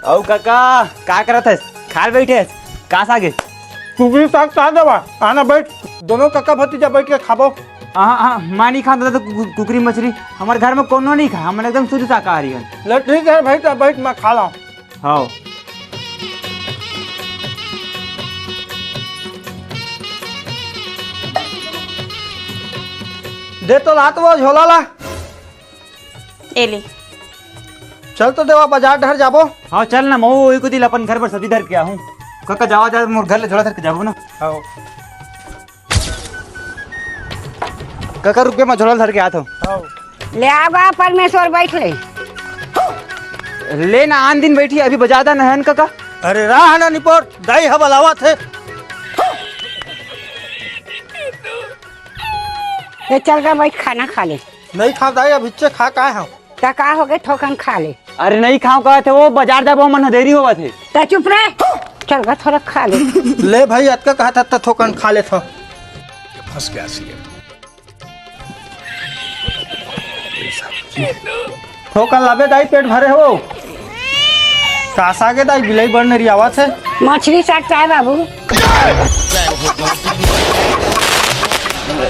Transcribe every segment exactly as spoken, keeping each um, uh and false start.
अउ कका, का करत हस? खाए बइठे हस? का सागे? कुकरी साग का देवा? आना बइठ, दोनों कका भतीजा बइठ के खाबो। हाँ, हाँ, मैं नइ खांव दादा, कु-, कुकरी मछरी। हमर घर में कोनो नइ खाय, हमन एकदम शुद्ध शाकाहारी हन। ले ठीक हे भई, त बइठ, मैं खा लंव। हव। दे तो ला तो वो झोला ला। ए ले। चल तो देवा, बजार डहर जाबो। हव, चल ना, महूं ओही कोती ले अपन घर बर सब्जी धर के आहूं। कका, जावा, जा, मोर घर ले झोला धर के जाबो ना। हव। कका, रुक बे, मैं झोला धर के आत हंव। हव। ले आवा, परमेश्वर, बइठ ले। ले ना, आन दिन बइठही, अभी बजार जाना हे न कका। अरे रहा ना निपोर, दाई ह बलावत हे। ए चल गा बइठ, खाना खा ले। नइ खांव दाई, अभी चे खा के आय हंव। त का होगे, थोकन खा ले। अरे नइ खांव कहत हे, वो बजार जाबो, हमन ह देरी होवत हे। त चुप रह, चल गा थोरक खा ले। ले भई, अतका कहत हस त थोकन खा लेथंव। फंस गया सीएम। थोकन लाबे दाई, पेट भरे हो। का सागे दाई, बिलाई बड़ नेरियावत हे। मछरी साग चाय बाबू।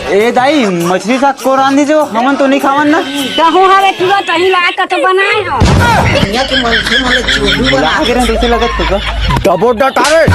ए दाई, मछरी साग कोन रांधिस वो, हमन तो नइ खावन ना। तहूं हवे तुरंत तहीं ला के तो बनाए हो। बुला के रहे, कइसे लगत हे का? डबो डटारे।